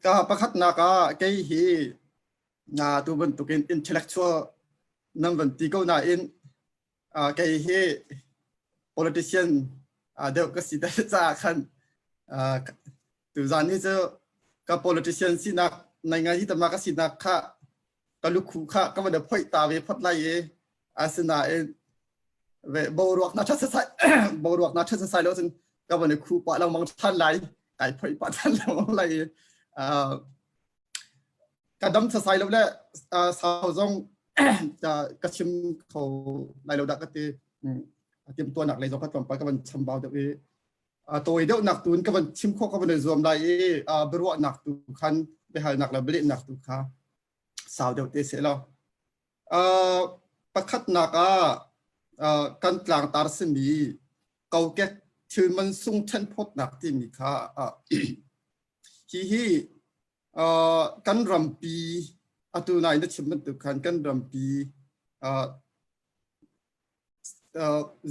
Ka pakhatnak ah kei hi na tu bantukin intellectual nan van ti ko nain kei hi politician deuh ka si te caah khan tuzan ni cu ka politician sinak nai ngai hi tama ka sinak kha ka lukhu kha ka van phoih ta ve phot lai i asinain ve boruak na ṭhat sasai boruak na ṭhat sasai lo cun ka van i khu pah lengmang ṭhan lai kai phoih pah ṭhan lengmang lai i ka dam sasai lo le sau zong ka chim kho lai lo dah ka ti. Timhtuahnak lei zong ka tlawmpal ka van chambau deuh i tawi deuhnak tu in ka van chim khawh ka van i zuam lai i biaruahnak tu khan biahalnak le bialehnak tu kha sau deuh te seh law. Pakhatnak ah kan tlangtar simi kokek thil man sung ṭhenphawtnak timi kha hihi kan rampi atu nai na chim bantuk khan kan rampi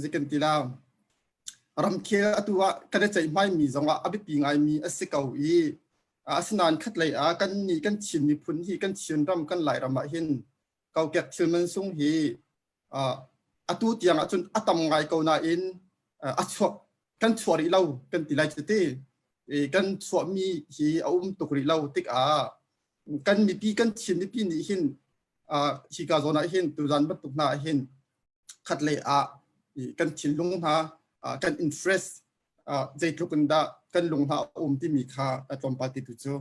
zikan ti la ramkhel atu ah kan i ceihmai mi zongah a biapi ngaimi a si ko i asinain khatlei ah kan nih kan Chin miphun hi kan Chin ram kan Lairam ah hin kokek thil man sung hi atu tiang ahcun a tam ngai ko nain a chuak kan chuah rih lo kan ti lai cu ti. Kan chuahmi hi a um tuk rih lo tikah kan mipi kan Chin mipi nih hin hika zawn ah hin tuzan bantuk hna ah hin khatlei ah kan thinlung hna kan interest zeitluk in dah kan lung hna a um timi kha a tlawmpal ti tu cu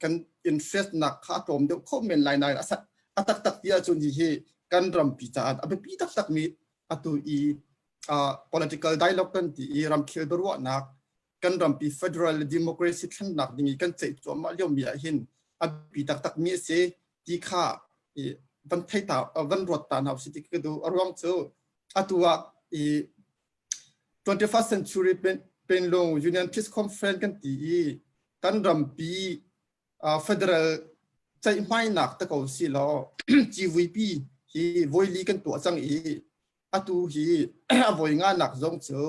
kan interest nak kha a tlawm deuh kho men lai nain a taktak ti ahcun hihi kan rampi caah a biapi taktak mi atu i political dialogue kan ti i ramkhel biaruahnak kan rampi federal democracy thlennak ding i kan ceih cuahmah lio mi ah hin a biapi taktak mi a si ti kha van thei ta van ruat ta hna usih ti ka duh. A ruang cu atu ah i 21st century Penlung Union Peace Conference kan ti i kan rampi federal ceihmainak te ko si law GVP hi voili kan tuah cang i atu hi a voi nga nak zong cu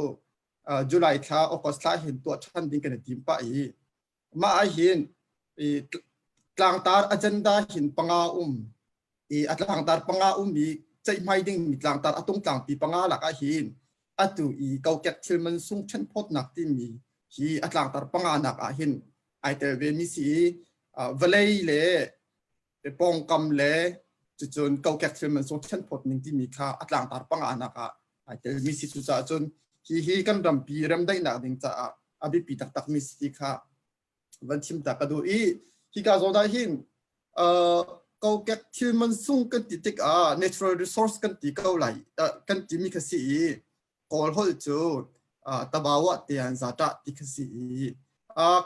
July thla August thla hin tuah ṭhan ding kan i tim pah i mah ah hin tlangtar agenda hin panga um i a tlangtar panga um i ceihmai ding mi tlangtar a tung tlangpi panga lak ah hin atu i kokek thil man sung ṭhenphawtnak timi hi a tlangtar panga nak ah hin ai tel ve mi si i vawlei le pawngkam le cucun kokek thil man sung ṭhenphawt ning timi kha a tlangtar panga nak ah ai tel mi si. Cucaah cun hi hi kan rampi remdaihnak ding caah a biapi taktak mi si kha van chim ta ka duh i hika zawn ah hin kokek thil man sung kan ti tikah natural resource kan ti ko lai kan ti mi kha si i Kawl holh cu tabawa tian zata ti kha si i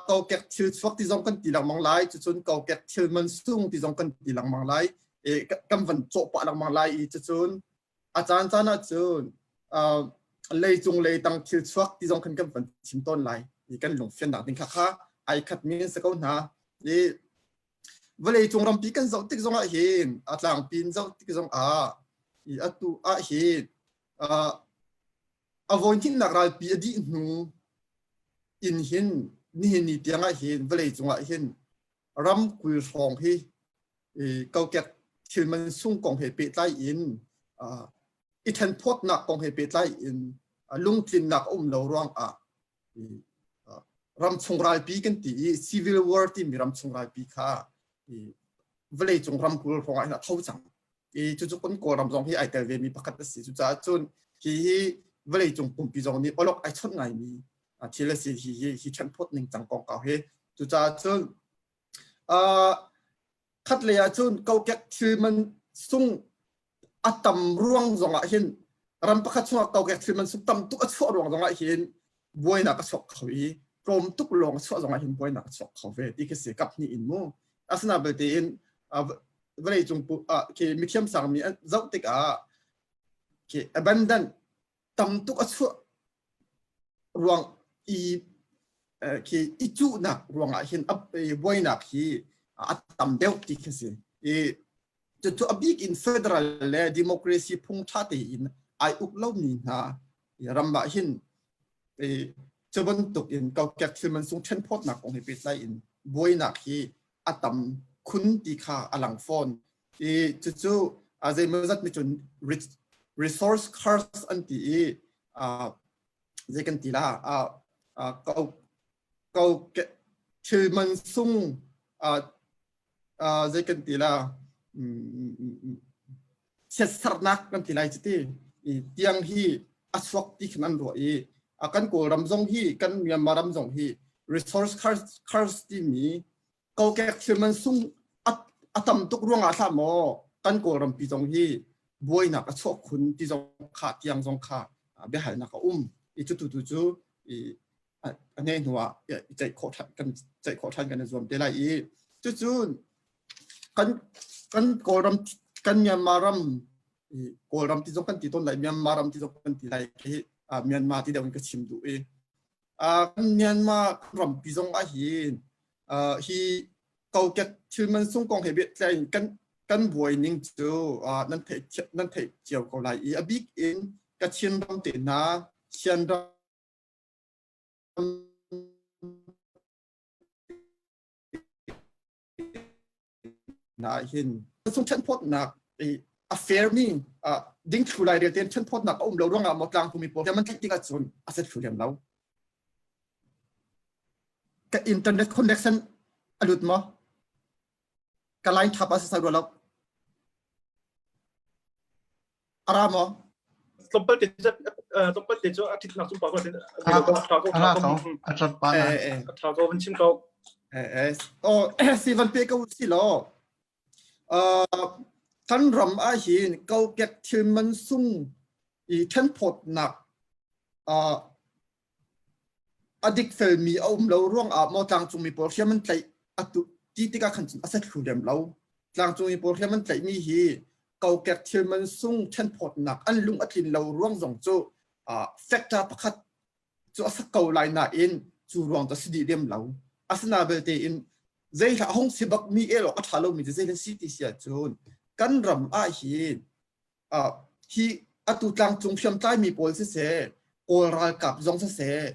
kokek thil chuak ti zong kan ti lengmang lai, cucun kokek thil man sung ti zong kan ti lengmang lai, kan van cawh pah lengmang lai i cucun a caan caan ahcun leicung leitang thil chuak ti zong khan kan van chim tawn lai i kan lungfiannak ding kha kha ai khat mi an si ko hna. I vawleicung rampi kan zoh tik zongah hin a tlangpi in zoh tik zongah i atu ah hin a voihnihnak ralpi a dih hnu in hin nihin ni tiang ah hin vawleicung ah hin ram 20 hrawng hi kokek thil man sung kong he pehtlai in i ṭhenphawtnak kong he pehtlai in lungtlinnak a um lo ruangah ramchung ralpi kan ti i civil war timi ramchung ralpi kha vawleicung ram 20 hrawng ah hin a tho cang i cucu kan Kawlram zong hi ai tel ve mi pakhat a si. Cucaah cun hi hi vawleicung pumpi zong nih awlok ai chawnh ngaimi thil a si hi hi hi ṭhenphawt ning cang kongkau hi. Cucaah cun Khatlei ah cun kokek thil man sung a tam ruang zongah hin ram pakhat chungah kokek thil man sung tam tuk a chuah ruang zongah hin buainak a chuak kho i tlawm tuk lawng a chuah zongah hin buainak a chuak kho ve ti khi si kap hnih in mu. Asina belte in vawlei cung khi mithiam sangmi an zoh tikah khi abundant tam tuk a chuah ruang i khi i cuhnak ruangah hin buainak hi a tam deuh ti khi si. I cucu a bik in federal le democracy phung ṭha tein ai uk lomi hna ram ah hin cu bantuk in kokek thil man sung ṭhenphawtnak kong he pehtlai in buainak hi. a tam khun ti kha a lang fawn. I cucu zeimawzat nih cun resource curse an ti i zei kan ti la ko ko thil man sung zei kan ti la siatsarnak kan ti lai cuti i tiang hi a chuak ti khin an ruah i kan Kawlram zong hi kan Myanmar ram zong hi resource curse timi kokek thil man sung a tam tuk ruangah hlah maw kan Kawlram pi zong hi buainak a chuak khun ti zong kha tiang zong kha biahalnak a um i cu tu tu cu i a hne hnu ah i ceih khawh ṭhan kan ceih khawh ṭhan kan i zuam te lai i cucun kan kan Kawlram kan Myanmar ram Kawlram ti zong kan ti tawn lai Myanmar ram ti zong kan ti lai khi Myanmar ti deuh in ka chim duh i kan Myanmar rampi zong ah hin hi kokek thil man sung kong he pehtlai in kan kan buai ning cu nan theih nan theih cio ko lai i a bik in Kachin ram te hna Shan ram hna hin sung ṭhenphawtnak a fair mi dingthlu lai rel tein ṭhenphawtnak a um lo ruangah maw tlangcungmi pawl man tlaih tikah cun a set thlu lem lo. Ka internet connection a lut maw? Ka line ṭha pa si sai rua lo. A ra maw? Tlawmpal te tlawmpal te cu a ṭhitnak cu pa ko a ko a ko a ṭhat pa na a ṭha ko van chim ko. Eh oh si van pe ko si law. Kan ram ah hin kokek thil man sung i ṭhenphawtnak a dikfelmi a um lo ruangah maw tlangcungmi pawl hriam an tlaih atu ti tikah khan cun a set thlu lem lo. Tlangcungmi pawl hriam an tlaihmi hi kokek thil man sung ṭhenphawtnak an lung a tlin lo ruang zong cu factor pakhat cu a sak ko lai nain cu ruang cu a si dih lem lo. Asina belte in zei hlah hong si bak mi el awk a ṭha lomi cu zei le si ti si ahcun kan ram ah hin hi atu tlangcung hriamtlaimi pawl siseh, Kawl ralkap zong siseh,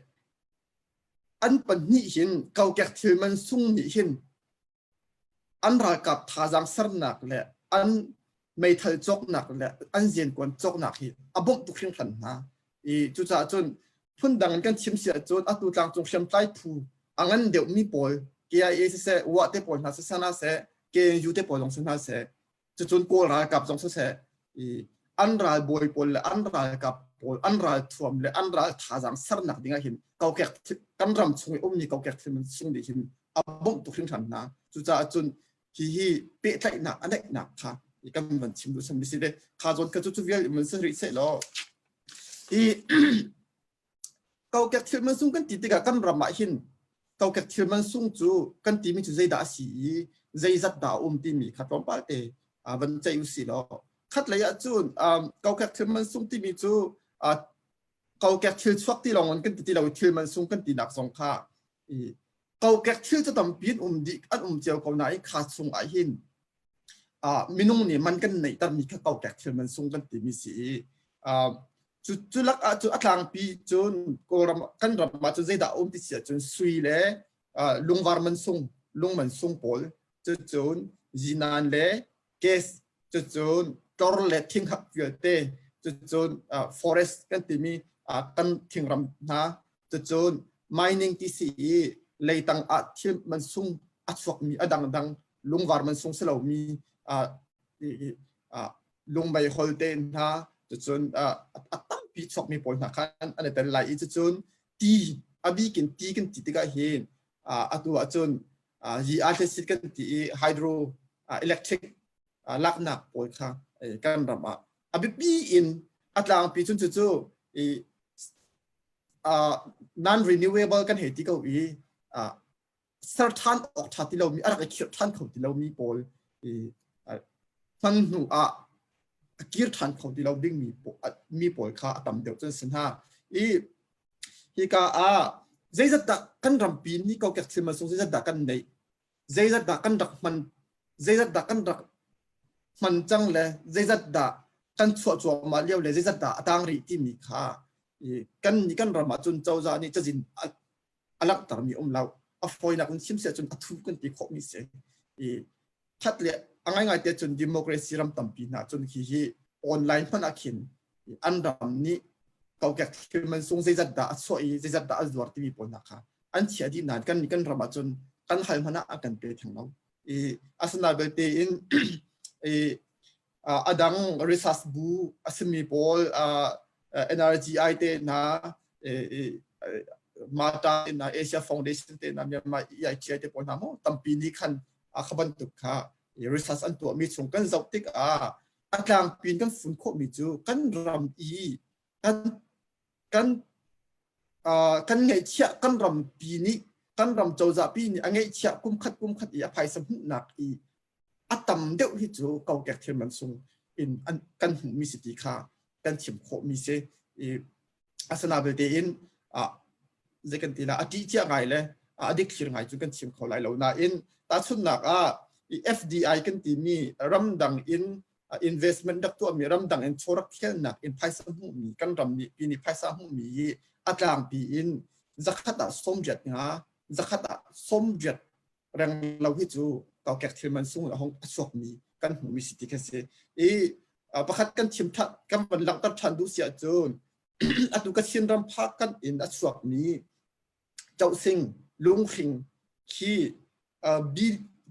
an pahnih hin kokek thil man sung nih hin an ralkap thazaang sernak le an meithal cawknak le an ziankuan cawknak hi a bawmh tuk hringhran hna. I cucaah cun phundang in kan chim si ahcun atu tlangcung hriamtlai phu a ngan deuhmi pawl KIA siseh, WA te pawl hna siseh hna seh, KNU te pawl zong si hna seh, cucun Kawl ralkap zong siseh i an ralbawi pawl le an ralkap pawl an ralthuam le an ral thazaang sernak ding ah hin kokek kan ram chung i ummi kokek thil sung nih hin a bawmh tuk hringhran hna. Cucaah cun hi hi pehtlaihnak a neihnak kha kan van chim duh sam si le kha zawn kha cu cu vial in si rih seh law i kokek thil man sung kan ti tikah kan ram ah hin kokek thil man sung cu kan timi cu zeidah a si i zeizat dah a um timi kha tlawmpal te van ceih u si law khat lei ah cun kokek thil man sung timi cu kokek thil chuak ti lawng in kan ti ti lo i thil man sung kan tinak zong kha i kokek thil cu tampi an um dih an um cio ko nain kha chung ah hin minung nih man kan neihtermi kha kokek thil man sung kan timi si i cu cu lak ah cu a tlangpi cun Kawlram kan ram ah cun zeidah a um ti si ahcun sui le lungvar man sung lung man sung pawl cucun zinan le gas cucun tlor le thinghak vialte cucun forest kan timi kan thingram hna cucun mining ti si i leitang ah thil man sung a chuakmi a dangdang lungvar man sung si lomi lungmeihol te hna cucun a tampi chuakmi pawl hna khan an i tel lai i cucun ti a bikin ti kan ti tikah hin atu ahcun yi acid kan ti i hydro electric laknak pawl kha kan ram ah a biapi in a tlangpi cun cucu i non renewable kan hei ti ko i ser ṭhan awk ṭha ti lomi a rak i khirh ṭhan kho ti lomi pawl i hman hnu ah a kir ṭhan kho ti lo dingmi mi pawl kha a tam deuh cun si hna i hika ah zeizat dah kan rampi nih kokek thil man sung zeizat dah kan neih zeizat dah kan rak hman zeizat dah kan rak hman cang le zeizat dah kan chuah cuahmah lio le zeizat dah a tang rih timi kha kan kan ram ah cun cozah nih cazin a langhtermi um lo. A fawinak in chim si ahcun a thu kan ti khawhmi si. I khat le a ngaingai te cun democracy ram tampi hna cun hi hi online hmanh ah khin an ram nih kokek thil man sung zeizat dah a chuah i zeizat dah a zuar timi pawl hna kha an chiah dih nain kan kan ram ah cun kan hal hmanh ah a kan pe theng lo. I asina belte in i a dang research bu a simi pawl NRGI te hna MATA te hna Asia Foundation te hna Myanmar EITI te pawl hna mo tampi nih khan a kha bantuk kha research an tuahmi chung kan zoh tikah a tlangpi in kan fun khawhmi cu kan ram i kan kan kan ngeihchiah kan rampi nih kan ram cozah pi nih a ngeihchiah kum khat kum khat i a phaisa hmuhnak i a tam deuh hi cu kokek thil man sung in an kan hmuhmi si ti kha kan chim khawhmi si i asana belte in zei kan ti la a ṭih cia ngai le a dik thlir ngai cu kan chim kho lai lo nain tahchunhnak ah FDI kan timi ramdang in investment rak tuahmi ramdang in chaw rak khelnak in phaisa hmuhmi kan ram nih pi nih phaisa hmuhmi hi a tlangpi in zakhat ah 80 nga zakhat ah 80 reng lo hi cu kokek thil man sung a hong a chuakmi kan hmuhmi si ti kha si i pakhat kan chim that kan van langhter than duh si ahcun atu ka Chin ram phak kan in a chuakmi Chohsing lunghring khi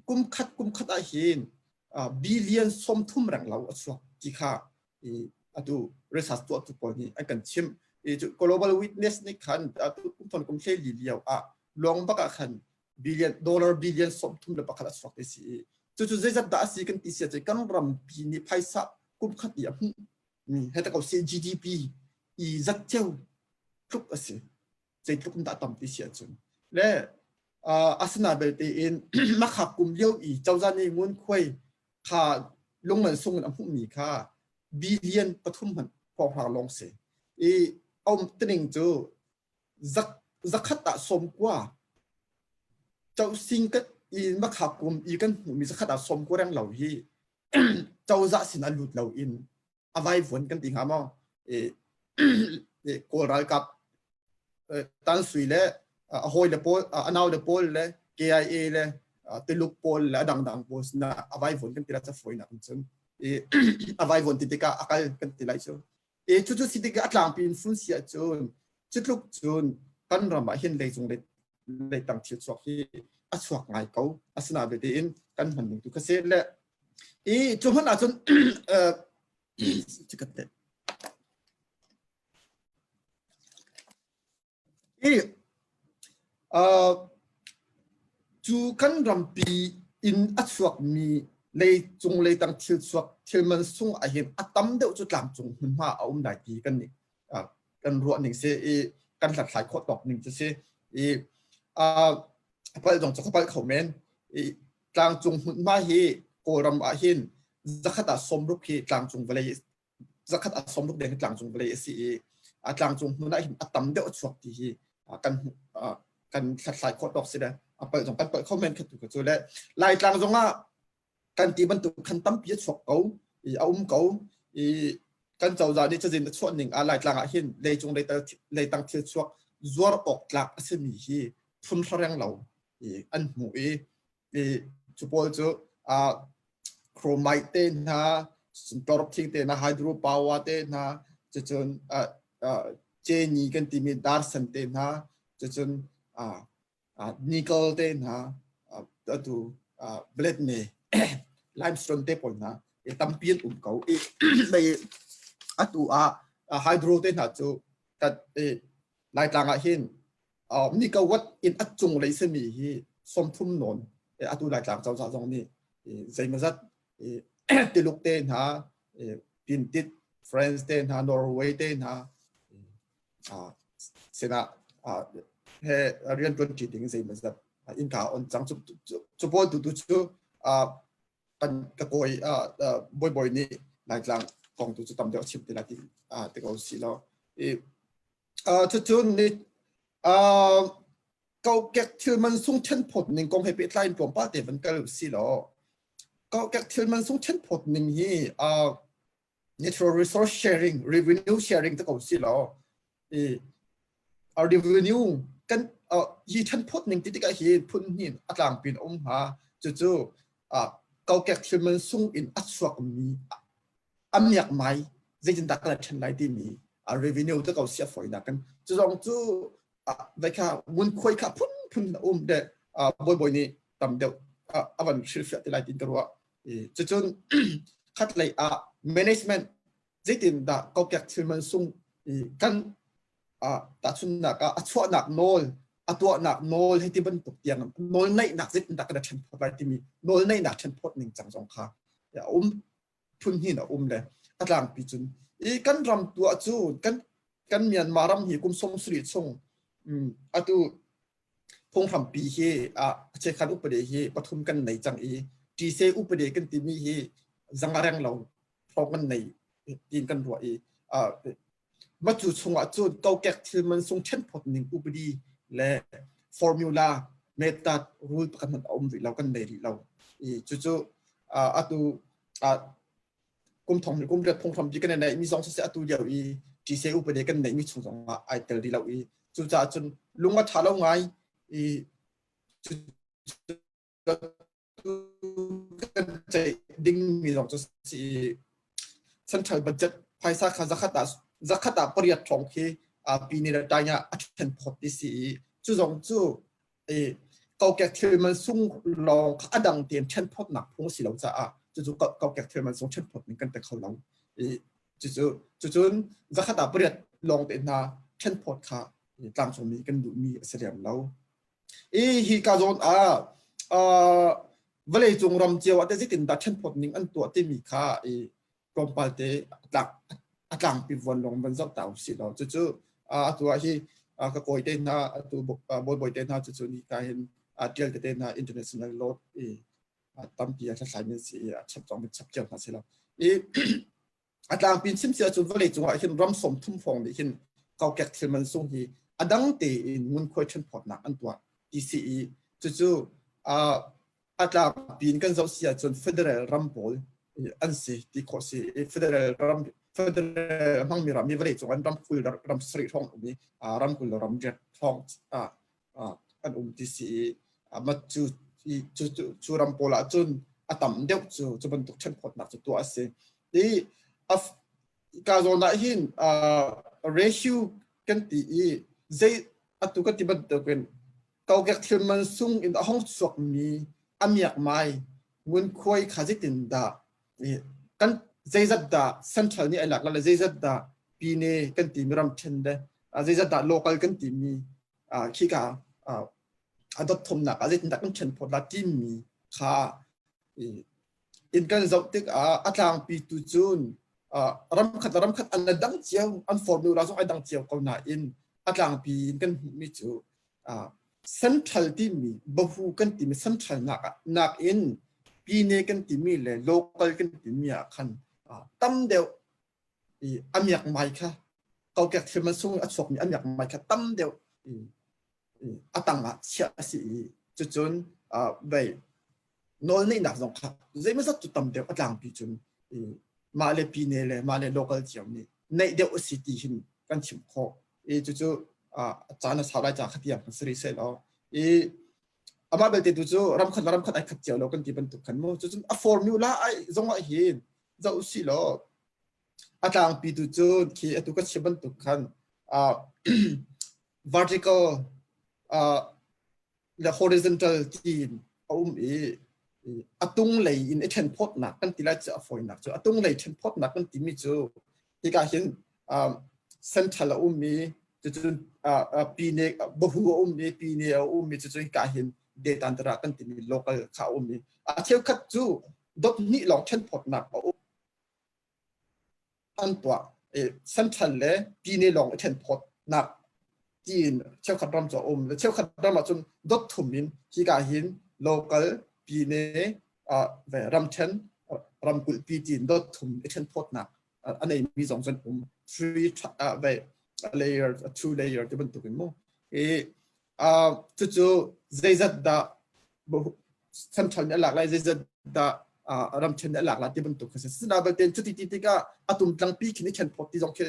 kum khat kum khat ah hin billion 30 reng lo a chuak ti kha atu research tuahtu pawl nih an kan chimh. I global witness nih khan atu kum thon kum hlei li lio ah luang bak ah khan billion dollar billion 31 a chuak ti si i cucu zeizat dah a si kan ti sia cu kan rampi nih phaisa kum khat i a hmuh mi heta ko si GDP i zat ceu tluk a si zeitluk in dah tam ti si ahcun le asina belte in makhak kum lio i cozah nih ngunkhuai kha lungman sung in a hmuhmi kha billion 3 hmanh hrawnghrang lawng si i aum tining cu zakhat ah 90 Chohsing kan i makhak kum i kan hmuhmi zakhat ah 90 reng lo hi cozah sin ah lut lo in a vaivuan kan ti hnga maw? Kawl ralkap Tan Sui le a hawi le pawl a nau le pawl le KIA le Tuluk pawl le a dangdang pawl sinah a vaivuan kan ti la ca fawinak in cun a vaivuan ti tikah a kal kan ti lai cu. E cucu si tikah a tlangpi in fun si ahcun cutluk cun kan ram ah hin leicung leitang thil chuak hi a chuak ngai ko. Asina belte in kan hman ning tu kha si le i cu hman ahcun chikat te I cu kan rampi in a chuakmi leicung leitang thil chuak thil man sung ahhin a tam deuh cu tlangcung hmunhma a um lai ti kan nih kan ruah ning si i kan hlathlai khawh tawk ning cu si i palh zong cu ka palh kho men i tlangcung hmunhma hi Kawlram ah hin zakhat ah 60 hi tlangcung vawlei zakhat a 60 deng tlangcung vawlei a si i a tlangcung hmun ah hin a tam deuh a chuak ti hi kan kan hlathlai khawh tawk si le a palh zong kan palh kho men khat tu cu le Laitlang zong ah kan ti bantuk khan tampi a chuak ko i a um ko i kan cozah nih cazin a chuah ning ah Laitlang ah hin leicung leitang thil chuak zuar awk tlak a simi hi phun reng lo i an hmuh i i cu pawl cu chromite te hna chlorothing te hna hydropower te hna cucun ceni kan timi darsan te hna cucun nickel te hna atu blade ne limestone te pawl hna tampi an um ko i mei atu ah hydro te hna cu Laitlang ah hin Nikawat in a cunglei simi hi 30 nawn atu Laitlang cozah zong nih zeimawzat Tiluk te hna Pintit France te hna Norway te hna sinah he rianṭuan ṭi ding zeimawzat innka on cang. Cu pawl tu tu cu kan ka kawi bawibawi nih Laitlang kong tu cu tam deuh chim ti lai ti ti ko si lo. Cucun ni kokek thil man sung ṭhenphawt ning kong he pehtlai in tlawmpal te van kal si law kokek thil man sung ṭhenphawt ning hi natural resource sharing revenue sharing te ko si law i revenue kan hi ṭhenphawt ning ti tikah hi phun hnih a tlangpi in a um hnga cucu. Kokek thil man sung in a chuakmi a miakmai zeitindah kan ṭhen lai timi revenue te ko si a fawinak kan cu zong cu vai kha ngunkhuai kha phunphun a um de bawibawi nih tam deuh a van hrilhfiah te lai tin ka ruah. Cucun khatlei ah management zeitindah kokek thil man sung kan tahchunhnak ah a chuahnak nawl, a tuahnak nawl hei ti bantuk tiang nawl neihnak zeitindah kan ṭhen phawt lai timi nawl neihnak ṭhen phawt ning cang zong kha a um phun hin a um le a tlangpi cun i kan ram tuah cu kan Myanmar ram hi kum 70 chung atu phunghrampi hi a chekhan upade hi pathum kan nei cang i ṭise upade kan timi hi zang a reng lo hrawng kan nei tiin kan ruah i Mah cu chungah cun kokek thil mansung ṭhenphawt ning upadi le formula method rule pakhat hmanh a um rih lo, kan nei rih lo. I cucu atu kum thong kum riat phunghrampi kan i neihmi zong siseh atu lio i ṭise upadi kan neihmi chung zongah ai tel rih lo i cucaah cun lung a ṭha lo ngai i kan ceih dingmi zong cu si central budget phaisa kha zakhat ah pariat hrawng khi pine le tain ah a ṭhen phawt ti si i cu zong cu kokek thil man sung lawng kha a dang tein ṭhen phawtnak phung a si lo caah cucu kokek thil man sung ṭhen phawt ning kan pe kho lo i cucu cucun zakhat ah pariat lawng te hna ṭhen phawt kha tlangcungmi kan duhmi a si lem lo. I hi ka zawn ah vawleicung ram cio ah te zeitindah ṭhenphawt ning an tuah timi kha i tlawmpal te a tlangpi vuan lawng van zoh ta usih law cucu atu ah hi ka kawi te hna atu bawibawi te hna cucu ni ka hin ṭial tete hna international law i tampi a hlathlai mi si i a chap zong chap cio hna si lo i A tlangpi in chim si ahcun vawleicung ah hin ram 30 hrawng nih hin kokek thil man sung hi a dang tein ngunkhuai ṭhenphawtnak an tuah ti si i cucu a tlangpi in kan zoh si ahcun federal ram pawl an si ti khawh si i federal ram federal a hmangmi ram hi vawleicung an ram 20 ram sarih hrawng um i ram 20 le ram riat hrawng an um ti si i mah cu cu ram pawl ah cun a tam deuh cu cu bantuk ṭhenphawtnak cu tuah a si. I ka zawn ah hin ratio kan ti i zei atu kan ti bantukin kokek thil man sung in a hong chuakmi a miakmai ngunkhuai kha zeitin dah kan zeizat dah central nih ai lak le zeizat dah pine kan timi ramṭhen le zeizat dah local kan timi khika a dot thumnak ah zeitindah kan ṭhen phawt la timi kha in kan zoh tikah a tlangpi tu cun ramkhat le ramkhat an dang cio an formula zong ai dang cio ko nain a tlangpi in kan hmuhmi cu central timi bahu kan timi central nak nak in pine kan timi le local kan timi ah khan tam deuh i a miakmai kha kokek thil man sung a chuakmi a miakmai kha tam deuh a tangah chiah a si i cucun vei nawlneihnak zong kha zeimawzat cu tam deuh a tlangpi cun mah le pine le mah le local cio nih neih deuh a si ti hin kan chim khawh i cucu a caan a sau lai ca kha tiang kan si rih seh law i amah belte tu cu ramkhat le ramkhat ai khat cio lo kan ti bantuk khan mu cucun a formula ai zong ah hin zoh si law a tlangpi tu cu khi atu ka chim bantuk khan vertical le horizontal tiin a um i a tung lei in i ṭhenphawtnak kan ti lai cu a fawinak cu a tung lei ṭhenphawtnak kan timi cu hika hin central a um i cucun pine bahu a um i pine a um i cucun hika hin detantara kan timi local kha a um i a cheukhat cu dot hnih lawng ṭhenphawtnak a um an tuah i central le pine lawng i ṭhenphawtnak tiin cheukhat ram cu a um le cheukhat ram ahcun dot thum in hika hin local pine ramṭhen ramkulh pi tiin dot thum i ṭhenphawtnak a neimi zong cun um three layer two layer ti bantuk in mu i cucu zeizat dah central nih a lak lai zeizat dah ramṭhen nih a lak lai ti bantuk kha si sina belte cuti ti tikah a tumtlang pi khin i ṭhenphawt ti zong khi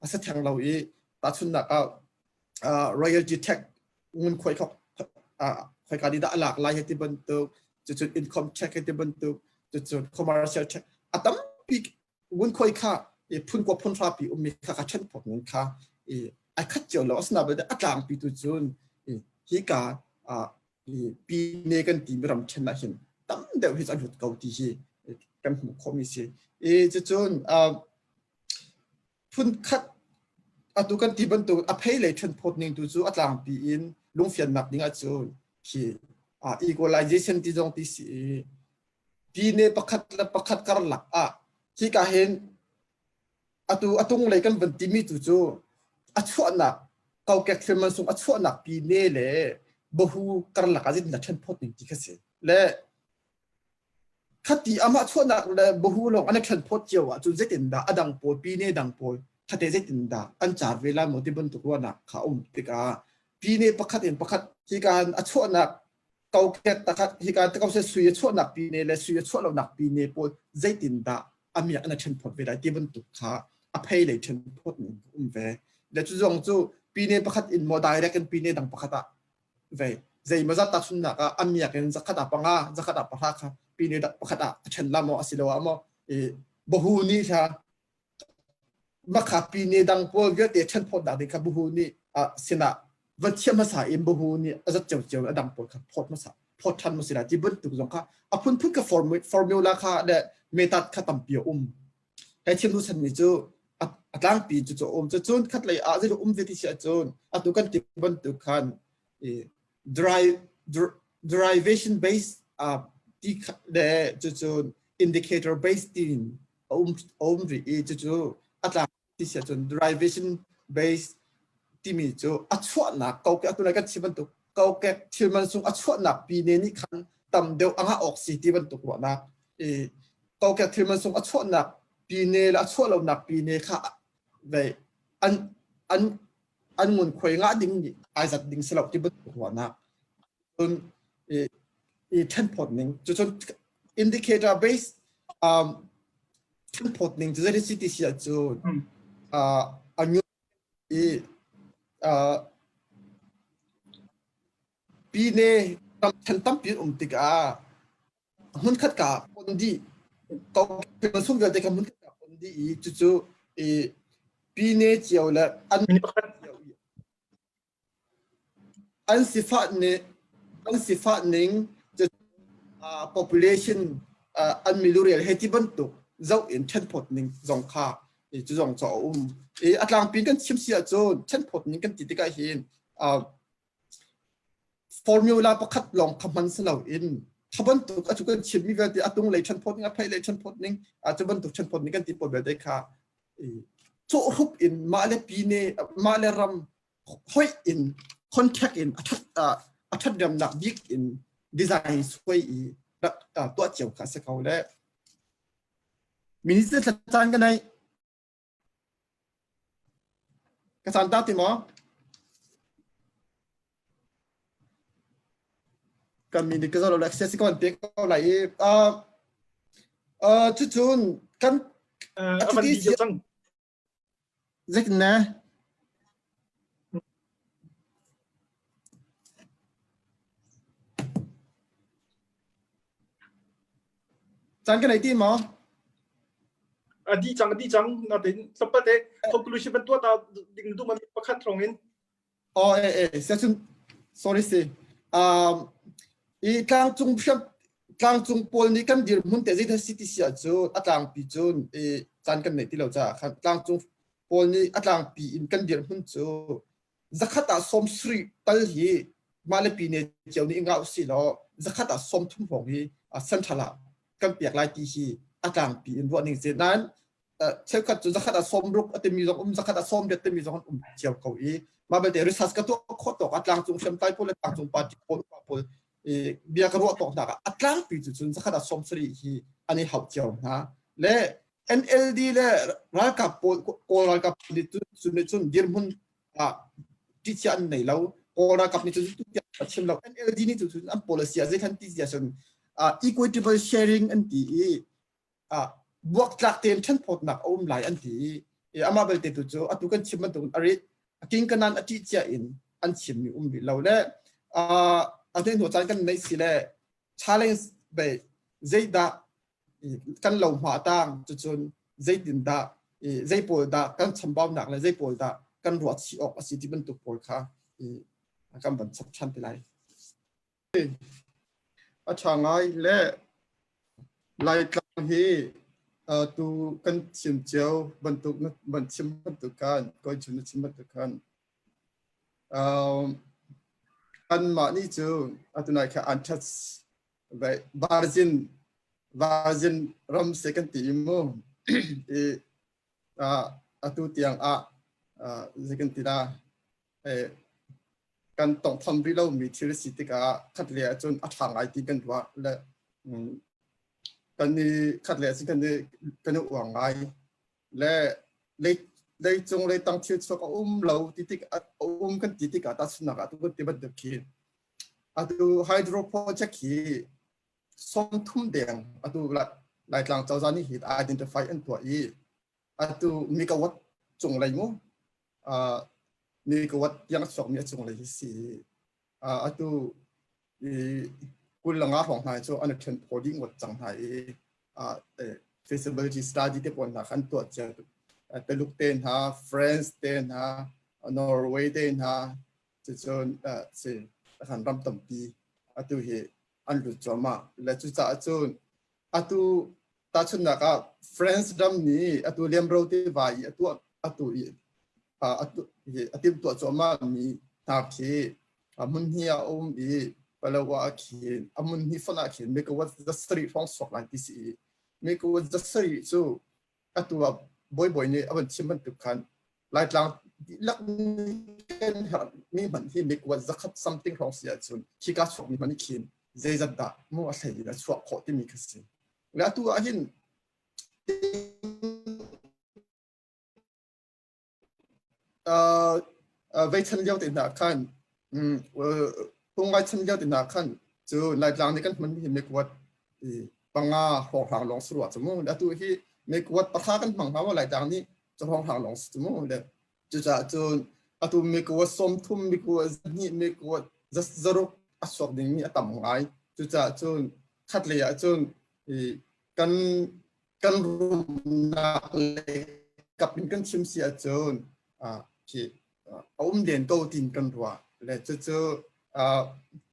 a si theng lo i tahchunhnak ah royalty tax ngunkhuai khok khoika nih dah a lak lai ti bantuk. Cucun income tax ti bantuk, cucun commercial tax a tampi ngunkhuai kha i phun kua phun hrapi ummi kha ka ṭhen phawt ning kha i ai khat cio lo. Asinain belte a tlangpi tu cun i hika i pine kan timi ram ṭhen ah hin tam deuh hi a lut ko ti hi kan hmuh khawhmi si. I cucun phun khat atu kan ti bantuk a phei lei ṭhen phawt ning tu cu a tlangpi in lungfiannak ding ahcun khi equalization ti zong ti si i Pine pakhat le pakhat karlak ah hika hin atu a tunglei kan van timi tu cu a chuahnak kokek thil mansung a chuahnak pine le bahu karlak ah zeitindah ṭhen phawt ning ti kha si. Le khati amah chuahnak le bahu lawng an i ṭhen phawt cio ahcun zeitindah a dang pawl pine dang pawl khate zeitindah an car ve lai maw ti bantuk ruahnak kha a um tikah pine pakhat in pakhat hika hin a chuahnak kokek takhat hika te ko se sui a chuahnak pine le sui a chuah lonak pine pawl zeitindah a miak in a ṭhen phawt ve lai ti bantuk kha a phei lei ṭhen phawt ning um ve. Le cu zong cu pine pakhat in maw direct in pine dang pakhat ah ve zeimawzat tahchunhnak ah a miak in zakhat ah panga zakhat ah pahra kha pine pakhat ah a ṭhen la maw asiloah maw i bahu nih kha Makha pine dang pawl vialte ṭhenphawtnak ding kha buhu nih sinah va thiam hmasa in buhu nih a zat ciocio a dang pawl kha phawt hmasa phawt ṭhan ma si lai ti bantuk zong kha a phunphun ka formula kha le method kha tampi a um. Hei thiam duh mi cu a tlangpi cu cu a um. Cun khatlei ah zeitluk um ve ti si ahcun atu kan ti bantuk khan derivation based ti le cucun indicator based tiin a um a um rih i cucu a tlak ti si ahcun derivation based timi cu a chuahnak kokek atu lai kan chim bantuk kokek thil man sung a chuahnak pine nih khan tam deuh a ngah awk si ti bantuk ruahnak i kokek thil man sung a chuahnak pine le a chuah lonak pine kha ve an an an ngunkhuai ngah ding nih ai zat ding si lo ti bantuk ruahnak cun i i ṭhenphawt ning cucun indicator based um, ṭhenphawt ning cu zei si ti si ahcun uh, a nyu i uh, pine tam ṭhen tampi an um tikah hmunkhat ka pon dih ko chung vialte kha hmunkhat ka pon dih i cucu i pine cio le an An sifah nih an sifah ning uh, population uh, an milurel he ti bantuk zoh in ṭhenphawt ning zong kha cu zong cu a um. I a tlangpi kan chim si ahcun ṭhenphawt ning kan ti tikah hin uh, formula pakhat lawng kha hman si loin kha bantuk a cu kan chimmi vialte a tung lei ṭhenphawt ning a phei lei ṭhenphawt ning cu bantuk ṭhenphawt ning kan ti pawl vialte kha cawhrup in mah le pine mah le ram hoih in contact in a ṭhat a ṭhat remnak bik in design suai i rak tuah cio kha a si ko le minister thlacaan ka nei ka caan ta ti maw kan mi nih ka zoh lo access ko an pek ko lai i cucun kan a van video cang Zeitin na? Caan ka nei ti maw? A di cang, a di cang. Natin tlawmpal te conclusion ban tuah ta ding duh ma pakhat rong in. Oh, eh, eh, siacun, sorry si. Um, i tlangcung hriam tlangcung pawl nih kan dirhmun te zeidah si ti si ahcun a tlangpi cun i caan kan neih ti lo caah khan tlangcung pawl nih a tlangpi in kan dirhmun cu zakhat ah sawm sarih tal hi mah le pine cio nih ngah usih law zakhat ah 30 hrawng hi central ah kan pek lai ti hi a tlangpi in ruah ning si nain cheukhat cu zakhat ah 60 a timi zong um zakhat ah 80 timi zong an um cio ko i mah belte research ka tuah khawh tawk a tlangcung hriamtlai pawl le tlangcung party pawl upa pawl i bia ka ruah tawk hna ah a tlangpi cu cun zakhat ah 70 hi an i hauh cio hna le NLD le ralkap pawl kawl ralkap nih cun nih cun dirhmun ah ṭihchia an nei lo kawl ralkap nih cun a chim lo NLD nih cun an policy ah zeikhan ti sia cun equitable sharing an ti i buaktlak tein ṭhenphawtnak a um lai an ti i amah belte tu cu atu kan chim bantukin a rit a king kanan a ṭih cia in an chimmi um rih lo le a hnu caan kan neih si le. Challenge be zeidah kan lo hma tang cucun zeitindah zei pawl dah kan chambaunak le zei pawl dah kan ruah chih awk a si ti bantuk pawl kha kan van chap ṭhan te lai. A ṭha ngai le Laitlang hi tu kan chim cio bantuk na van chim bantuk khan kawi chun na chim bantuk khan kanmah nih cu atu nai kha untouched virgin virgin ram se kan ti i mu i atu tiang ah zei kan ti la kan tonghtham rih lomi thil a si tikah khat le ahcun a ṭha ngai ti kan ruah le kan i khat le ahcun kan i kan i uang ngai le lei leicung leitang thil chuak a um lo ti tik a um kan ti tikah tahchunhnak ah tu kan ti bantuk khi atu hydro project hi 30 deng atu Laitlang cozah nih hi identify an tuah i atu megawatt cunglei mu megawatt tiang a chuakmi a cunglei hi si atu i kul le nga hrawng hna cu an ṭhen phaw dih ngawt cang hna i feasibility study te pawl hna kha an tuah cia Taluk te hna France te hna Norway te hna cucun si kan ram tampi atu hi an lut cuahmah le cucaah cun atu tahchunhnak ah France ram nih atu Liamro tiva i atu atu i atu a timhtuah cuahmah mi hna khi hmun hi a um i Palawa ah khin a hmun hi fonh ah khin megawatt za sarih hrawng suak lai ti si i megawatt za sarih cu atu ah bawibawi nih a van chim bantuk khan Laitlang dihlak kan herhmi hmanh hi megawatt zakhat something hrawng si ahcun khika chuakmi hmanh khin zeizat dah mu a hlei in a chuah khawh timi kha si. Le atu ah hin vei chan lio te hna khan Pungai chan lio te hna khan cu Laitlang nih kan hmanmi hi megawatt panga hrawnghrang lawng si rua cu mu. Atu hi megawatt pahra kan hmang hnga maw Laitlang nih cu hrawnghrang lawng si cu mu. Le cucaah cun atu megawatt 30 megawatt hnih megawatt zaruk a chuak dingmi a tam ngai. Cucaah cun khatlei ah cun kan kan rumnak lei kap in kan chim si ahcun khi a um len ko tin kan ruah. Le cucu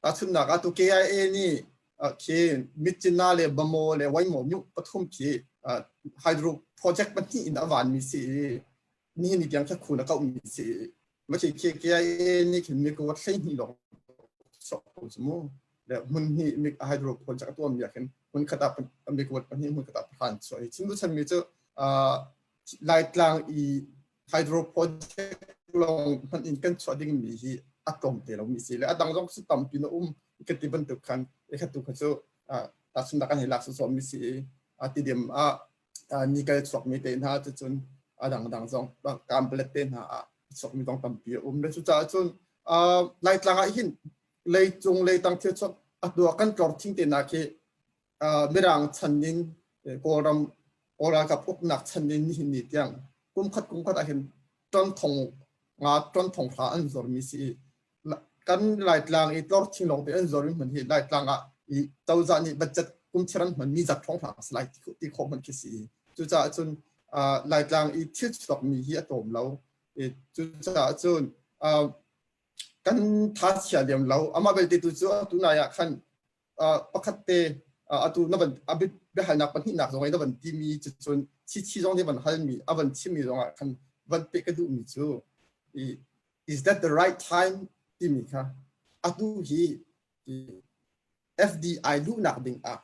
tahchunhnak ah tu KIA nih khi Myitkyina le Bamaw le Waingmaw myu pathum khi hydro project pahnih in a vanmi si i nihin ni tiang kha khun a kauhmi si i maci khi KIA nih khin megawatt 12 lawng sok ko cu mu. Le hmun hnih hydro project a tuahmi ah khin hmun khat ah megawatt pahnih hmun khat ah pahra an chuah i chim duhchanmi cu Laitlang i hydro project lawng hmanh in kan chuah dingmi hi a tlawm te lomi si le a dang zong cu tampi na um ka ti bantuk khan e khat tu kha cu tahchunhnak kan hei lak sawsawhmi si i tidim ah nikal chuakmi te hna cucun a dangdang zong kamplet te hna ah chuakmi zong tampi a um le cucaah cun Laitlang ah hin leicung leitang thil chuak atu ah kan tlor thing te hna khi Mirang chan in Kawlram Kawl ralkap uknak chan in nihin ni tiang kum khat kum khat ah hin ton thong nga ton thong hra an zormi si i kan Laitlang i tlor thing lawng te an zormi hmun hi Laitlang ah i cozah nih budget kum thir an hman mi zat thong hra si lai ti khawh hman khi si cucaah cun Laitlang i thil chuakmi hi a tlawm lo cucaah cun kan tha chia liam lo amah belte tu cu atu nai ah khan pakhat te atu na van a biahalnak pahnihnak zong i na van timi cun chichi zong nih van halmi a van chimmi zong ah khan van peh ka duhmi cu is that the right time timi kha atu hi FDI luhnak ding ah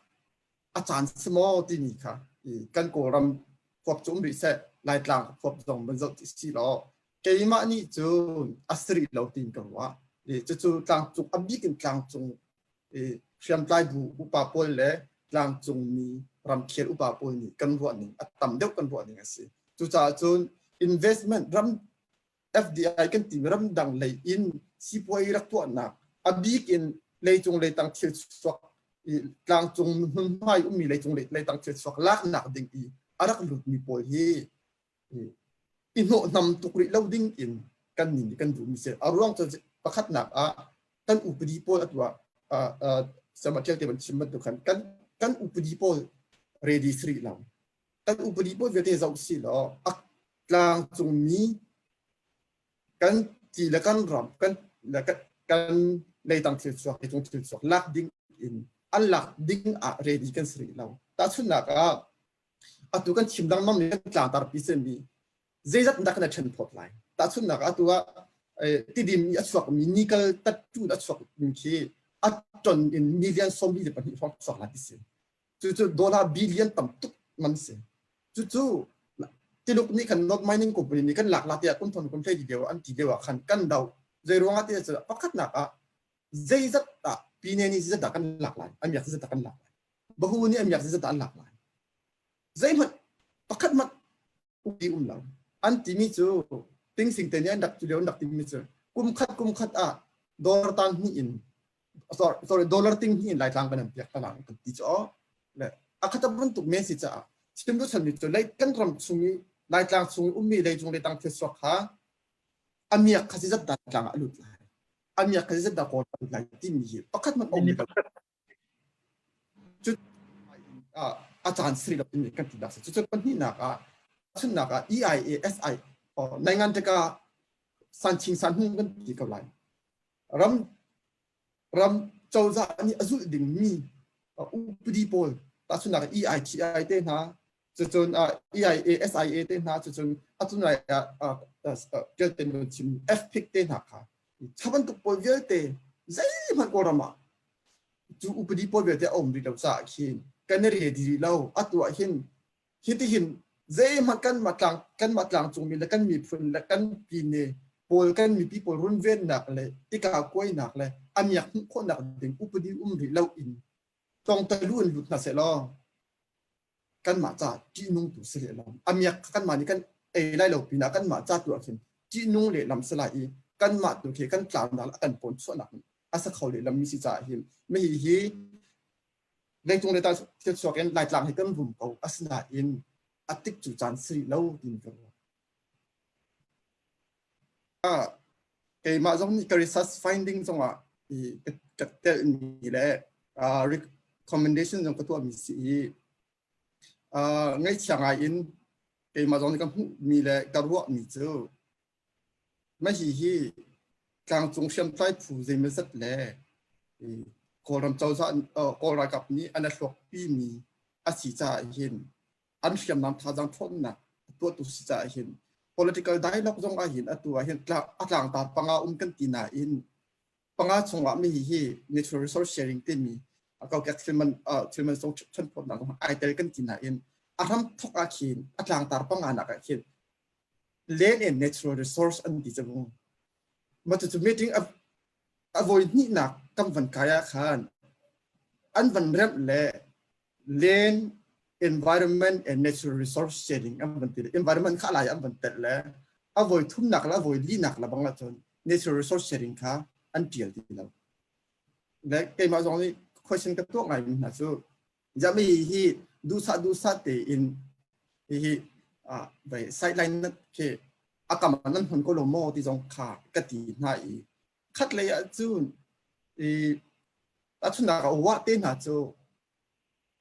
a caan si maw timi kha kan Kawlram huap cu um rih seh Laitlang huap zong van zoh ti si law keimah nih cun a si rih lo tiin ka ruah. Cucu tlangcung a bik in tlangcung hriamtlai bu upa pawl le tlangcung mi ramkhel upa pawl nih kan ruah ning a tam deuh kan ruah ning a si. Cucaah cun investment ram FDI kan timi ramdang lei in sipuai rak tuahnak a bik in leicung leitang thil chuak tlangcung hmunhmai ummi leicung leitang thil chuak laknak ding i a rak lutmi pawl hi i hnawhhnam tuk rih lo ding in kan nih kan duhmi si. A ruang cu pakhatnak ah kan upadi pawl atu ah. Sama ṭial te ban chim bantuk khan kan kan upadi pawl ready si rih lo. Kan upadi pawl vialte zoh si law a tlangcung mi kan ti le kan ram kan le kan leitang thil chuak leicung thil chuak lak ding in an lak ding ah ready kan si rih lo. Tahchunhnak ah atu kan chim lengmang mi kan tlangtar pi simi zeizat dah kan ṭhen phawt lai. Tahchunhnak ah atu ah tidim i a chuakmi nikal tattu a chuakmi khi a ton in million 42 hrawng chuak lai ti si. Cucu dollar billion tam tuk man si. Cucu Tiluk nih khan North Mining Company nih kan lak la tiah kum thon kum hlei lio an ti lio ah khan kan do. Zei ruangah ti cu pakhatnak ah zeizat dah pine nih zeizat dah kan lak lai, amiak zeizat dah kan lak lai. Bahu nih amiak zeizat dah an lak lai. Zeihmanh pakhat hmanh upi um lo. An timi cu tingsing te nih an rak cu lio an rak timi cu kum khat kum khat ah dollar tang hnih in sorry, sorry dollar ting hnih in laitlang kan an piak talang kan ti cu le a khat bantuk men si caah chim du chan mi cu lei kan ram chung i laitlang chung i ummi leicung leitang thil suak kha amiak kha si zat dah tlang ah a lut lai amiak kha si zat dah kawl a lut lai timi hi pakhat man um Cu a caan siri lo in kan ti dak si. Cucu pahnihnak ah chunnak ah EIA SI naingan tika sanching san hung kan ti ko lai. Ram ram cozah nih a zulh ding mi upadi pawl tahchunnak EITI te hna cucun EIA SIA te hna cucun atu nai ah ṭialten kan chim FPIC te hna kha kha bantuk pawl vialte zeihmanh Kawlram ah cu upadi pawl vialte a um rih lo caah khin kan i ready rih lo. Atu ah hin hitihin zeihmanh kanmah tlang kanmah tlangcungmi le kan miphun le kan pine pawl kan mipi pawl runvennak le tika kuainak le amiak hmuh khawhnak ding upadi um rih lo in tlawngtalu in lut hna seh law kanmah ca ṭihnung tu si lehlam. Amiak kha kanmah nih kan ei lai lo pinah kanmah ca tu ah khin ṭihnung lehlam si lai i kanmah tu khi kan tlaunak le a kan pawn chuahnak a sa kho lehlam mi si caah hin mihi hi leicung le thil chuak in Laitlang hi kan rum ko asinain a tik cu caan si rih lo tiin ka ruah. Keimah zong nih ka research finding zongah i ka telhmi le recommendation zong ka tuahmi si i ngaihchia ngai in keimah zong nih ka hmuhmi le ka ruahmi cu mah hi tlangcung hriamtlai phu zeimawzat le Kawlram cozah Kawl ralkap nih an a hluakpimi a si caah hin an hriamnam thazaang ṭhawnnak a tuahtu si caah hin political dialogue zong ah hin atu ah hin a tlangtar panga um kan ti nain panga chungah mi hi natural resource sharing timi kokek thilman thilman song chanphawtnak zong ai tel kan ti nain a hram thok ah khin a tlangtar panga nak ah khin land and natural resource an ti cang ma cu meeting a voi hnihnak kan van kai ah khan an van remh le land environment and natural resource sharing an van ti le environment kha lai an van telh le a voi thumnak le a voi linak le bang ahcun natural resource sharing kha an tial ti lo le keimah zong nih question ka tuah ngai mi hna cu jami hi duhsah duhsah tein hihi vai sideline na khi akam nan hman ko lo maw ti zong kha ka ti hna i khat lei ah cun i tahchunhnak ah wa te hna cu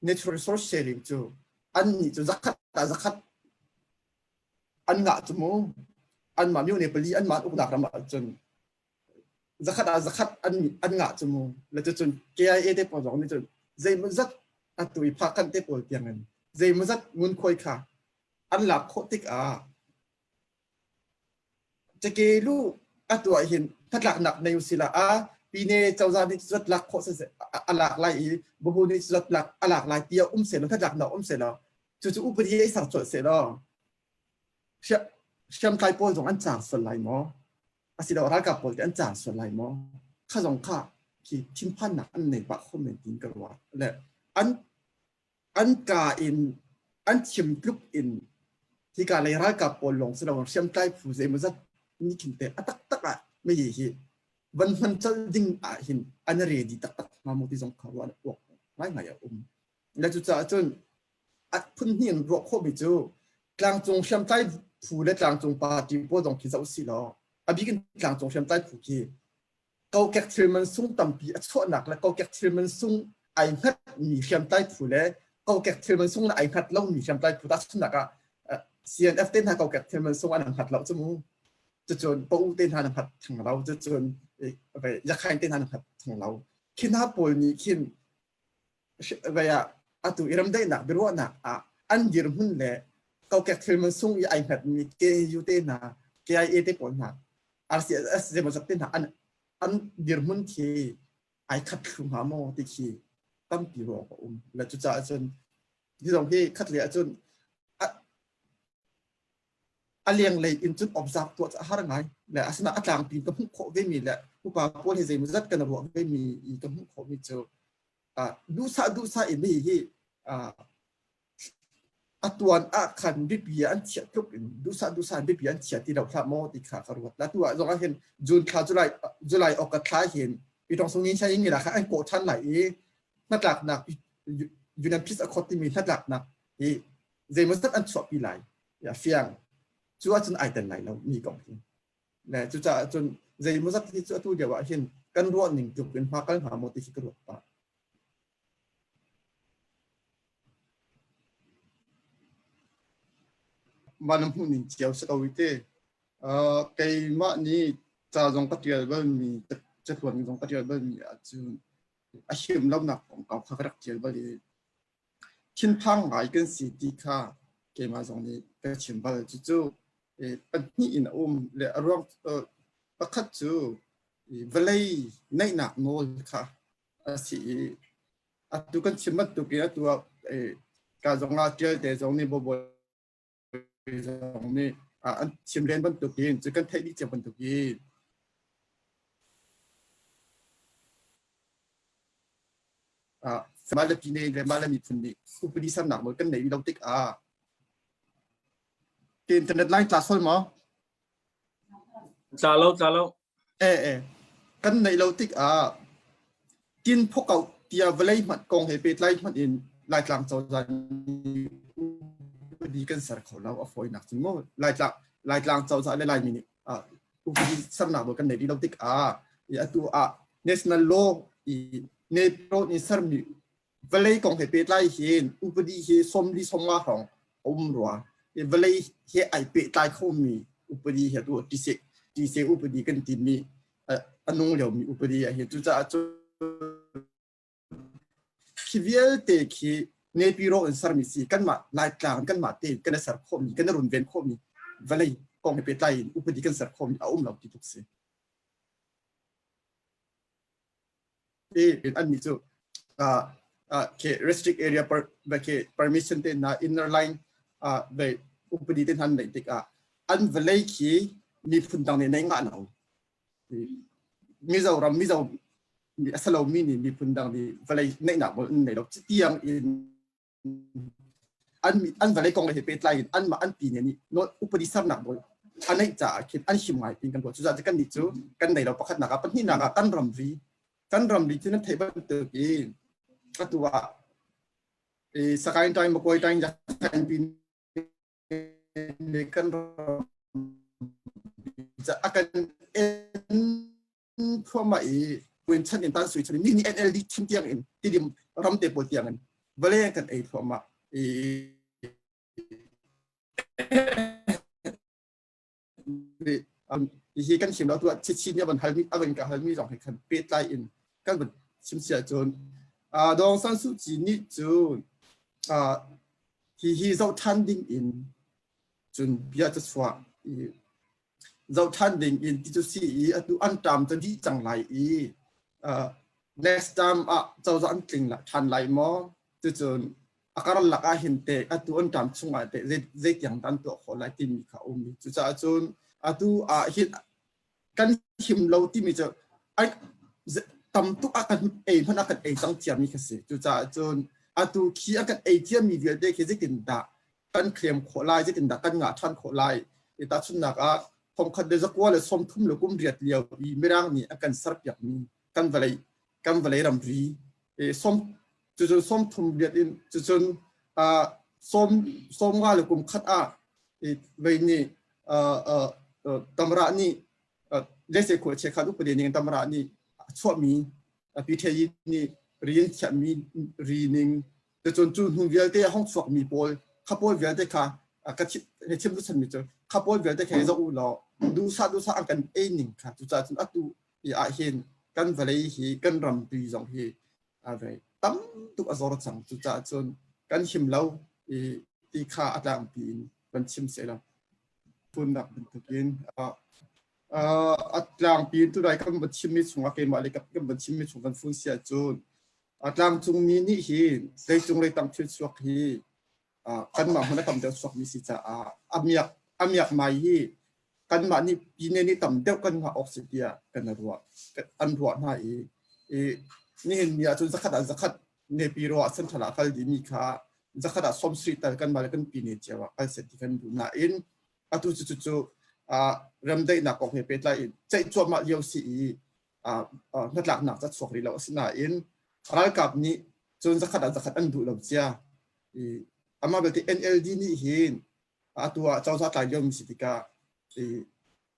natural resource sharing cu an nih cu zakhat ah zakhat an ngah cu mu anmah myo ne pali anmah uknak ram ah cun zakhat ah zakhat an an ngah cu mu le cucun KIA te pawl zong nih cun zeimawzat atu i phakhan te pawl tiang in zeimawzat ngunkhuai kha an lak khawh tikah Cake lu atu ah hin hnatlaknak nei usila a pine cozah nih zat lak khawh a lak lai i buhu nih zat lak a lak lai tiah um selaw hnatlaknak um selaw cucu upadi ei ser colh selaw hriamtlai pawl zong an caang sual lai maw asiloah ralkap pawl te an caang sual lai maw kha zong kha khi thinphannak an nei pah kho men tiin ka ruah le an an ka in an chim tluk in hika lei ralkap pawl lawng si lo hriamtlai phu zeimawzat nih khin te a taktak ah mei hi van hman colh ding ah hin an ready taktak hnga maw ti zong kha ruah awk ngaingai a um le cucaah cun a phun hnih in ruah khawhmi cu tlangcung hriamtlai phu le tlangcung party pawl zong khi zoh si law a bik in tlangcung hriamtlai phu khi. Kokek thil man sung tampi a chuahnak le kokek thil man sung ai hngatmi hriamtlai phu le kokek thil man sung le ai hngat lomi hriamtlai phu tahchunhnak ah CNF te hna kokek thil man sung an hngat lo cu mu. Cucun pa u te hna na hngat thang lo. Cucun yakhain te hna na hngat thang lo. Khi hna pawl nih khin vei ah atu i ramdaihnak biaruahnak ah an dirhmun le kokek thil man sung i ai hngatmi KU te hna KIA te pawl hna RCS zeimawzat te hna an an dirhmun khi ai khat thlu hnga maw ti khi tampi ruang a um le cucaah cun hi zong hi khat le ahcun a lenglei in cun observe tuah cu a har ngai le asina a tlangpi ka hmuh khawh vemi le upa pawl hi zeimawzat kan ruah vemi i ka hmuh khawhmi cu duhsah duhsah in hi hi a tuan ah khan biapi an chiah tluk in duhsah duhsah in biapi an chia ti lo hlah maw ti kha ka ruat la tu ah zong ah hin June thla July July August thla hin Pitong sung nin shan la kha an kawh than lai i hnatlaknak Union Peace Accord timi hnatlaknak hi zeimawzat an chuahpi lai ya fiang cu ahcun ai tel lai lo mi kong hi le cucaah cun zeimawzat hi cu atu lio ah hin kan ruah ning tluk in hma kal hnga maw ti khi ka ruat pah. Mah na hmuh ning cio si ko te. Uh, keimah nih ca zong ka tial balmi catluan zong ka tial balmi ahcun a him lonak kongkau kha ka rak tial bal i thinphang ngai kan si ti kha keimah zong nih ka chim bal. Cucu pahnih in a um le a ruang pakhat cu vawlei neihnak nawl kha a si i atu kan chim bantuk in atu ah ka zong ah ṭial te zong nih bobo zong nih an chim len bantuk in cu kan theih dih cio bantuk in mah le pine le mah le miphun nih upadi sernak nawl kan nei lo tikah internet line tla sual maw? Tla lo, tla lo. E e kan neih lo tikah kin phokau tia vawlei hmanh kong he pehtlai hmanh in Laitlang cozah nih upadi kan ser kho lo a fawinak cun mu Laitlang Laitlang cozah le Laimi nih upadi sernak nawl kan nei rih lo tikah atu ah national law i NATO nih sermi vawlei kong he pehtlai hin upadi hi sawmli sawmnga hrawng a um rua. I vawlei he ai pehtlai khomi upadi hi atu tise tise upadi kan timi a nung liomi upadi ah hin cucaah cun khi vialte khi Nepiro in sermi si kanmah Laitlang kanmah te kan i ser khawhmi kan i runven khawhmi vawlei kong he pehtlai in upadi kan ser khawhmi a um lo ti tuk si. Annih cu ke restrict area per ke permission te hna inner line ve upadi te hna neih tikah an vawlei khi miphun dang nih nei ngah lo. Mizoram Mizo a si lomi nih miphun dang nih vawlei neihnak nawl an nei lo. Tiang in an an vawlei kong he pehtlai in anmah an pi nih nawl upadi sernak nawl a neih caah khin an him ngai tin kan ruah. Cucaah kan nih cu kan nei lo pakhatnak ah pahnihnak ah kan ramri kan ramri cu nan theih bantuk in atu ah Sakaing Taing Makoi Taing Yakhain pin kan ram a kan en thluahmah i kuin chan in tan sui chan ni ni NLD chan tiang in tidim ram te pawl tiang in vale kan ei thluahmah i hi kan chim lo tu chichi nih avan halmi avan ka halmi zong he khan pehtlai in kan van chim sia cun Dong San Suu Kyi nih cun hi hi zoh than ding in cun bia ca chuah i zoh ṭhan ding in ti cu si i atu an ṭam cu dih cang lai i next term ah cozah an tling ṭhan lai maw? Cucun a karlak ah hin te atu an ṭam chungah teh zeitiang dah an tuah khawh lai timi kha a um i cucaah cun atu ah hin kan him lo timi cu ai tam tuk a kan ei hmanh a kan ei cang ciami kha si. Cucaah cun atu khi a kan ei ciami vialte khi zeitindah kan claim khawh lai zeitindah kan ngah ṭhan khawh lai i tahchunhnak ah thongkhat le zakua le sawmthum le kum riat lio i mirang nih a kan serpiakmi kan vawlei kan vawlei ramri som cucun sawmthum riat in cucun sawm sawmnga le kum khat ah vei nih tamra nih lese khua che khat upade ning tamra nih. chuahmi PTI nih rian thiahmi ri ning cun cu hnu vialte a hong chuakmi pawl kha pawl vialte kha ka chim duhchanmi cu kha pawl vialte kha zoh u law duhsah duhsah an kan ei ning kha cucaah cun atu ah hin kan vawlei hi kan rampi zong hi a tam tuk a zor cang. Cucaah cun kan him lo i ti kha a tlangpi in kan chim sehla. Phunnak bantukin a tlangpi in tunai kan van chimmi chungah keimah le kan van chimmi chung kan fun si ahcun a tlangcungmi nih hin leicung leitang thil chuak hi kanmah hmun a tam deuh chuakmi si caah a miak a miak mai hi kanmah nih pine nih tam deuh kan ngah awk si tiah kan ruah an ruah hna i i nihin ni ahcun zakhat ah zakhat nepi ro ah central ah kal dimi kha zakhat ah sawmsarih tal kanmah le kan pine cio ah kal set ti kan duh nain atu cu cu cu remdaihnak kong he pehtlai in ceih cuahmah lio si i hnatlaknak ca chuak rih lo asinain ralkap nih cun zakhat ah zakhat an duh lo cia i amah belte NLD nih hin atu ah cozah tlai liomi si tikah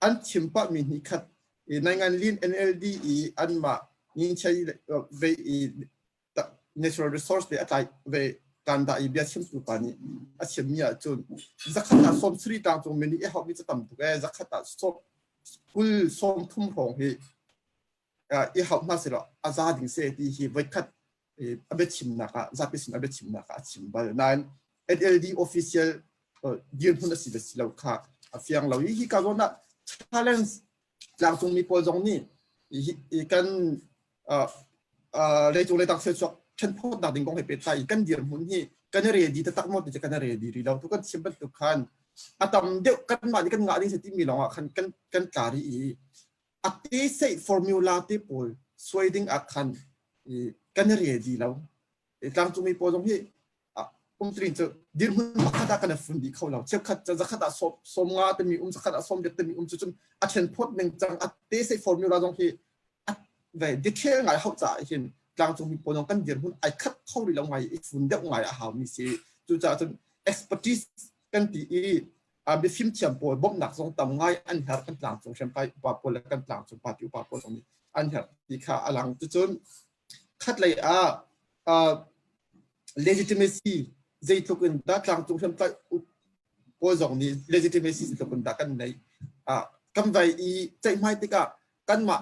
an chim pahmi hnih khat naingan lin NLD i anmah ninchei ve i natural resource le a tlai ve kan dah i bia chimtu pa nih a chimmi ahcun zakhat ah sawm sari tang cung mi nih i haumi cu tam tuk ee zakhat ah sawm kul sawm thum hrawng hi i hauh hna selaw a za ding se ti hi voikhat a biachimnak ah zapi sin a biachimnak ah a chim bal nain NLD official dirhmun a si le si lo kha a fiang lo hi hi ka zawn ah challenge tlangcungmi pawl zong nih kan leicung leitang thil chuak ṭhenphawtnak ding kong he pehtlai kan dirhmun hi kan i ready taktak maw ti cu kan i ready rih lo tu kan chim bantuk khan a tam deuh kanmah nih kan ngah ding si timi lawng ah khan kan kan tla rih i a te seih formula te pawl suai ding ah khan kan i ready lo tlangcungmi pawl zong hi umtrin cu dirhmun pakhat ah kan i fun dih kho lo cheukhat cu zakhat ah sawm nga timi um zakhat ah sawm riat timi um cu cun a ṭhen phawt ning cang a te sei formula zong hi ve detail ngai hauh caah hin tlangcungmi pawl zong kan dirhmun ai khat kho rih lo ngai i fun deuh ngai a hau mi si cucaah cun expertise kan ti i biafim thiam pawl bawmhnak zong tam ngai an herh kan tlangcung hriamtlai upa pawl le kan tlangcung party upa pawl zong nih an herh ti kha a lang cucun khatlei ah legitimacy zeitluk in dah tlangcung hriamtlai pawl zong nih legitimacy zeitluk in dah kan neih kan vai i ceihmai tikah kanmah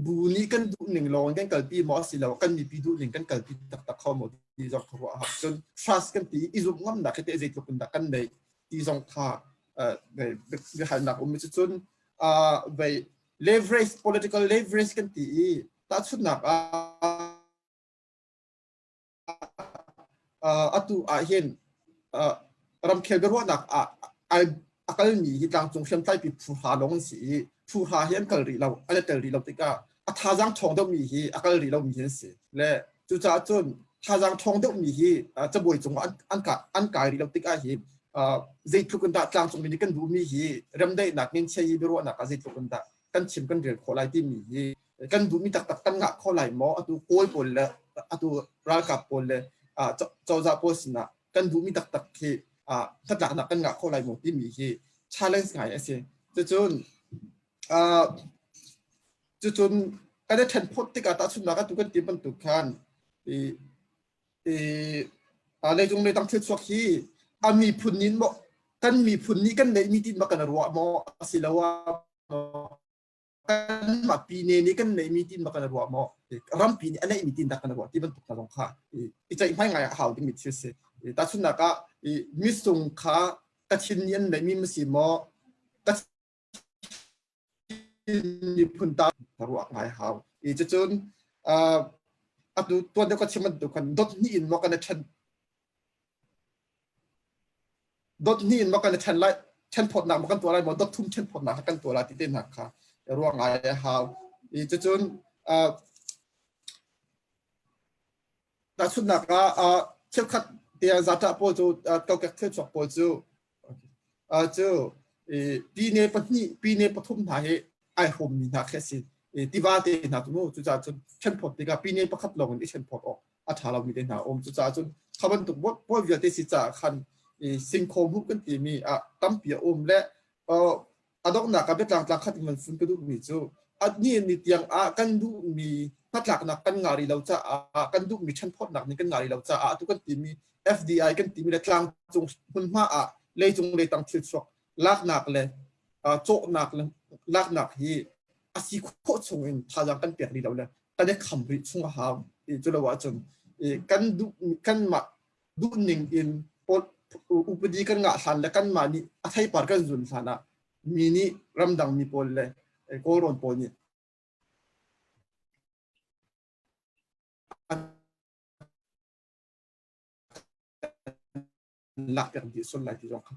bu nih kan duh ning lawng kan kalpi maw asilo kan mipi duh ning kan kalpi taktak kho maw ti zong ka ruah cun trust kan ti i zumh ngamnak hi te zeitluk in dah kan neih ti zong kha biahalnak um cu cun vei leverage political leverage kan ti i tahchunhnak ah atu ah hin ramkhel biaruahnak ah a kalmi hi tlangcung hriamtlaipi phu hra lawng an si i phu hra hi an kal rih lo an i tel rih lo tikah a thazaang ṭhawng deuhmi hi a kal rih lomi hi an si le cucaah cun thazaang ṭhawng deuhmi hi cabuai cungah an an kai rih lo tikah hi zeitluk in dah tlangcungmi nih kan duhmi hi remdaihnak ngenchia hi biaruahnak ah zeitluk in dah kan chim kan rel khawh lai timi hi kan duhmi taktak kan ngah kho lai maw atu kawl pawl le atu ralkap pawl le cozah pawl sinah kan duhmi taktak hi hnatlaknak kan ngah kho lai maw timi hi challenge ngai a si cucun cucun kan i ṭhen phawt tikah tahchunhnak atu kan ti bantuk khan i i leicung leitang thil chuak hi a miphun nih maw kan miphun nih kan neihmi tin ma kan ruah maw asiloah kanmah pine nih kan neihmi tin ma kan ruah maw rampi nih a neihmi tin dah kan ruah ti bantuk hna zong kha i ceihmai ngai a hau dingmi thil si tahchunhnak ah misung kha Kachin nih an neihmi ma si maw Kachin miphun ta ruah ngai hau i cucun atu tuan deuh ka chim bantuk khan dot hnih in maw kan i ṭhen Dot hnih in maw kan i ṭhen lai, ṭhenphawtnak maw kan tuah lai maw, dot thum ṭhenphawtnak kha kan tuah lai ti te hna kha ruah ngai a hau. I cucun uh, tahchunhnak ah uh, cheukhat te zata pawl cu uh, kokek thilchuak pawl cu uh, cu pine pahnih pine pathum hna hi ai hrawmmi hna khi a si. Tiva te hna cu mu cucaah cun ṭhenphawt tikah pine pakhat lawng in i ṭhenphawt awk a ṭha lomi te hna a um. Cucaah cun kha bantuk pawl vialte si caah khan singkhaw hmuh kan timi ah tampi a um le a donghnak ah biatlang tlang khat in man fun ka duhmi cu Ni ni tiang ah kan duhmi hnatlaknak kan ngah rih lo caah kan duhmi ṭhenphawtnak nih kan ngah rih lo caah atu kan timi FDI kan timi le tlangcung hmunhma ah leicung leitang thil chuak laknak le cawhnak le laknak hi a si khawh chung in thazaang kan pek rih lo le kan i kham rih chung a hau. Cu lo ahcun kan duh kanmah duhning in upadi kan ngah hlan le kanmah nih a theipar kan zun hlan ah mi nih ramdang mi pawl le Kawlrawn pawl nih an lakpiak dih sual lai ti zong kha.